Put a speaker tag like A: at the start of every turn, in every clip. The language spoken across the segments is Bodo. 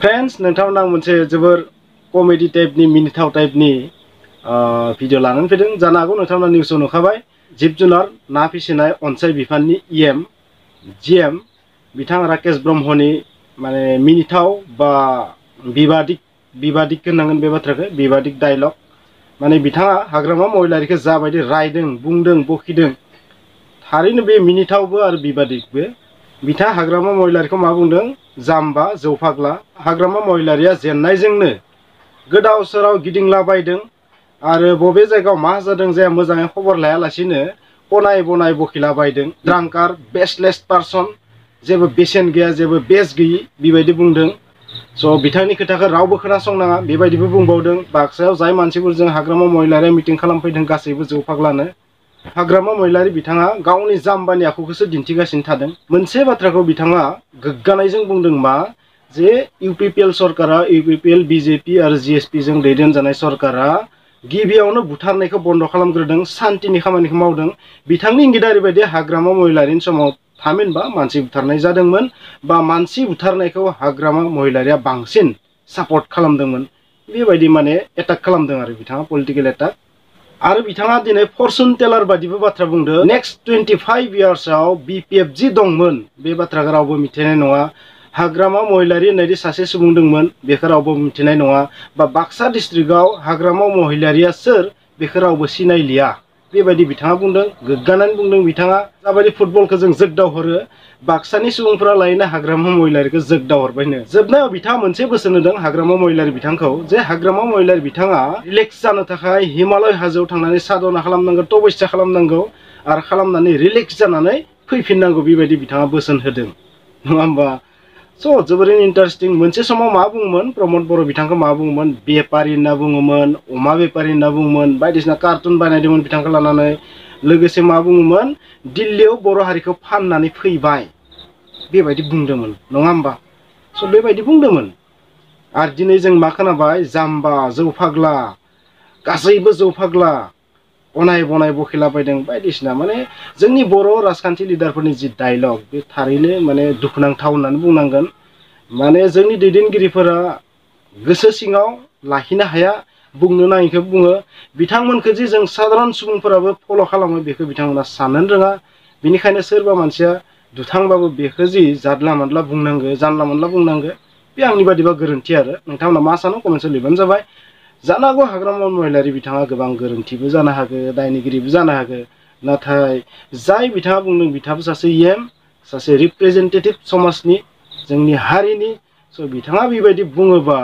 A: फ्रेंड्स नोंथांमोना मोनसे जोबोर कमेडि टाइपनि मिनिथाव टाइपनि भिडिअ लानानै फैदों। जानो हागौ नोंथांमोना निउसाव नुखाबाय जिब जुनार ना फिसिनाय अनसाय बिफाननि GM बिथां राकेश ब्रह्मनि माने मिनिथाव बा बिबादिक होननांगोन बे बाथ्राखौ बिबादिक डायलग माने बिथाङा हाग्रामा महिलारिखौ जाबायदि रायदों बुंदों बखिदों थारैनो बे मिनिथावबो आरो बिबादिकबो। बिथाङा हाग्रामा महिलारिखौ मा बुंदों जाम्बा जौ फाग्ला। हाग्रामा महिलारिया जेननायजोंनो गोदाव सोराव गिदिंलाबायदों आरो बबे जायगायाव मा जादों जाया मोजाङै खबर लायालासिनो बनाय बनाय बखिलाबायदों। ड्रांकार बेसलेस पार्सन जेबो बेसेन गैया जेबो बेस गैयि बेबायदि बुंदों। स' बिथांनि खोथाखौ रावबो खोनासंनाङा बेबायदिबो बुंबावदों। बाक्सायाव जाय मानसिफोरजों हाग्रामा महिलारिया मिटिं खालामफैदों गासैबो जौ फाग्लानो। हाग्रामा महिलारि बिथाङा गावनि जाम्बानि आखुखौसो दिन्थिगासिनो थादों। मोनसे बाथ्राखौ बिथाङा गोग्गानायजों बुंदों मा जे UPPL सरकारा UPPL BJP आरो GSP जों दैदेनजानाय सरकारा गिबियावनो बुथारनायखौ बन्द खालामग्रोदों सान्तिनि खामानिखौ मावदों। बिथांनि इंगिदारि बायदि हाग्रामा महिलारिनि समाव थामहिनबा मानसि बुथारनाय जादोंमोन बा मानसि बुथारनायखौ हाग्रामा महिलारिया बांसिन सापर्ट खालामदोंमोन। बेबायदि माने एटाक खालामदों आरो बिथाङा पलिटिकेल एटाक। आरो बिथाङा दिनै फर्चुन टेलार बायदिबो बाथ्रा बुंदों नेक्स्ट 25 इयार्सआव BPF जि दंमोन बे बाथ्राखौ रावबो मिथिनाय नङा। हाग्रामा महिलारि होननायदि सासे सुबुं दंमोन बेखौ रावबो मिथिनाय नङा बा बाक्सा डिस्ट्रिक्टआव हाग्रामा महिलारिया सोर बेखौ रावबो सिनायलिया बेबायदि बिथाङा बुंदों। गोग्गानानै बुंदों बिथाङा जाबायदि फुटबलखौ जों जोगदावहरो बाक्सानि सुबुंफोरा लायनो हाग्रामा महिलारिखौ जोगदावहरबायनो। जोबनायाव बिथाङा मोनसे बोसोन होदों हाग्रामा महिलारि बिथांखौ जे हाग्रामा महिलारि बिथाङा रिलेक्स जानो थाखाय हिमालय हाजोआव थांनानै साधना खालामनांगौ तपस्या खालामनांगौ आरो खालामनानै रिलेक्स जानानै फैफिननांगौ बेबायदि बिथाङा बोसोन होदों नङा होमबा। स' जोबोरैनो इन्टारेस्टिं। मोनसे समाव मा बुङोमोन प्रमद बर' बिथांखौ मा बुङोमोन बेपारि होनना बुङोमोन अमा बेपारि होनना बुङोमोन बायदिसिना कार्टुन बानायदोंमोन बिथांखौ लानानै। लोगोसे मा बुङोमोन दिल्लीयाव बर' हारिखौ फाननानै फैबाय बेबायदि बुंदोंमोन नङा होमबा। स' बेबायदि बुंदोंमोन आरो दिनै जों मा खोनाबाय जाम्बा जौ फाग्ला गासैबो जौ फाग्ला अनाय बनाय बखिलाबायदों बायदिसिना माने जोंनि बर' राजखान्थि लिडारफोरनि जि डायलग बे थारैनो माने दुखुनांथाव होननानै बुंनांगोन। माने जोंनि दैदेनगिरिफोरा गोसो सिङाव लाखिनो हाया बुंनो नाङिखौ बुङो। बिथांमोनखौ जे जों साधारन सुबुंफोराबो फल' खालामो बेखौ बिथांमोना साननो रोङा। बेनिखायनो सोरबा मानसिया दुथांबाबो बेखौ जि जादला मादला बुंनांगो जानला मोनला बुंनांगो बे आंनि बादिबा गोरोन्थि आरो नोंथांमोना मा सानो कमेन्टआव लिरबानो जाबाय। जानो हागौ हाग्रामा महिलारि बिथाङा गोबां गोरोन्थिबो जानो हागौ दायनिगिरिबो जानो हागौ नाथाय जाय बिथाङा बुंदों बिथाङाबो सासे सासे रिप्रेजेन्टेटिभ समाजनि जोंनि हारिनि। स' बिथाङा बेबायदि बुङोबा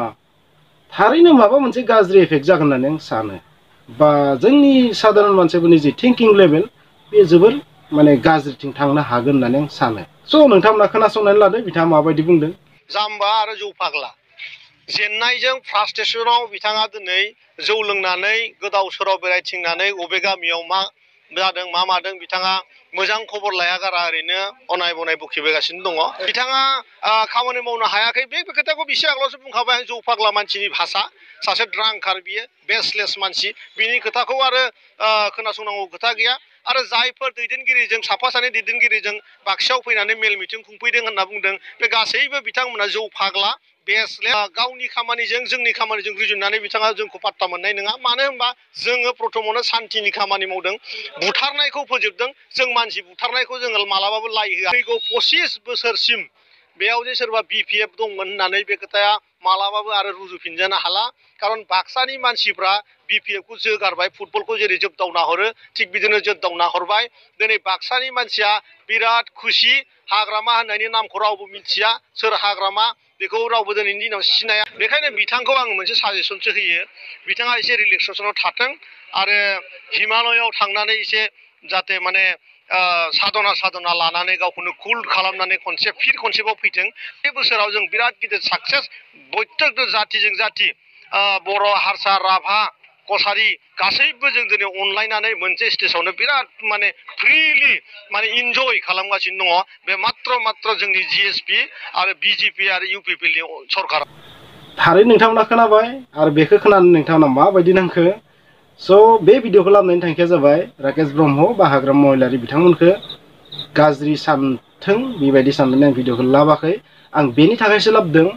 A: थारैनो माबा मोनसे गाज्रि इफेक्ट जागोन होननानै आं सानो बा जोंनि साधारन मानसिफोरनि जि थिंकिं लेभेल बे जोबोर माने गाज्रिथिं थांनो हागोन होननानै आं सानो। स' नोंथांमोना खोनासंनानै लादो बिथाङा माबायदि बुंदों।
B: जाम्बा आरो जौ फाग्ला जेननायजों फ्रास्ट्रेसनाव बिथाङा दिनै जौ लोंनानै गोदाव सोराव बेरायथिंनानै अबे गामियाव मा जादों मा मादों बिथाङा मोजां खबर लायागारा ओरैनो अनाय बनाय बखिबायगासिनो दङ। बिथाङा खामानि मावनो हायाखै बे खोथाखौ एसे आगोलावसो बुंखाबाय जौ फाग्ला मानसिनि भाषा सासे ड्रांकार बियो बेसलेस मानसि बिनि खोथाखौ आरो खोनासंनांगौ खोथा गैया। आरो जायफोर दैदेनगिरिजों साफा सानै दैदेनगिरिजों बाक्सायाव फैनानै मेल मिटिं खुंफैदों होनना बुंदों बे गासैबो बिथांमोना जौ फाग्ला बेसलेस गावनि खामानिजों जोंनि खामानिजों रुजुननानै बिथाङा जोंखौ पात्ता मोननाय नङा। मानो होनबा जोङो प्रथमावनो सान्थिनि खामानि मावदों बुथारनायखौ फोजोबदों। जों मानसि बुथारनायखौ जोङो मालाबाबो लाइ होआ। फैगौ 25 बोसोरसिम बेयाव जे सोरबा BPF दंमोन होननानै बे खोथाया मालाबाबो आरो रुजुफिनजानो हाला। खारन बाक्सानि मानसिफ्रा BPF खौ जोगारबाय फुटबलखौ जेरै जोगदावना हरो थिग बिदिनो जोगदावना हरबाय। दिनै बाक्सानि मानसिया बिराद खुसि हाग्रामा होननायनि नामखौ रावबो मिथिया सोर हाग्रामा बेखौ रावबो दिनैनि दिनाव सिनाया। बेखायनो बिथांखौ आङो मोनसे साजेसनसो होयो बिथाङा एसे रिलेक्सेसनाव थाथों आरो हिमालयआव थांनानै एसे जाहाथे माने साधना लानानै गावखौनो कुल खालामनानै खनसेबाव फैथों। बे बोसोराव जों बिराद गिदिर साक्सेस बयथो जाथिजों जाथि बर' हारसा राभा कसारि गासैबो जों दिनै अनलायनानै मोनसे स्टेजावनो बिराद माने फ्रिलि माने इन्जय खालामगासिनो दङ। बे मात्र जोंनि GSP आरो BJP आरो UPPL नि सरकार।
A: थारै नोंथांमोना खोनाबाय आरो बेखौ खोनानै नोंथांमोना माबायदि नांखो। स' बे भिडिअखौ लाबोनायनि थांखिया जाबाय राकेश ब्रह्म बा हाग्रामा महिलारि बिथांमोनखौ गाज्रि सानथों बेबायदि साननानै आं भिडिअखौ लाबाखै। आं बेनि थाखायसो लाबोदों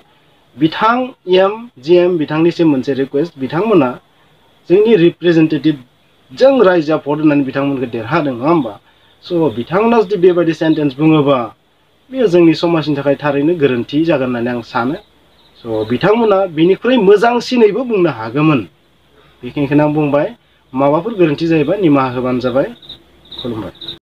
A: बिथां एम जिएम बिथांनिसिम मोनसे रिक्वेस्ट बिथांमोना जोंनि रिप्रेजेन्टेटिभ जों रायजोआ भट होनानै बिथांमोनखौ देरहादों नङा होमबा स' बिथांमोना जुदि बेबायदि सेन्टेन्स बुङोबा बेयो जोंनि समाजनि थाखाय थारैनो गोरोन्थि जागोन होननानै आं सानो स' बिथांमोना बिनिख्रुइ मोजांसिनैबो बुंनो हागौमोन बेखिनिखौनो आं बुंबाय माबाफोर गोरोन्थि जायोबा निमाहा होबानो जाबाय खुलुमबाय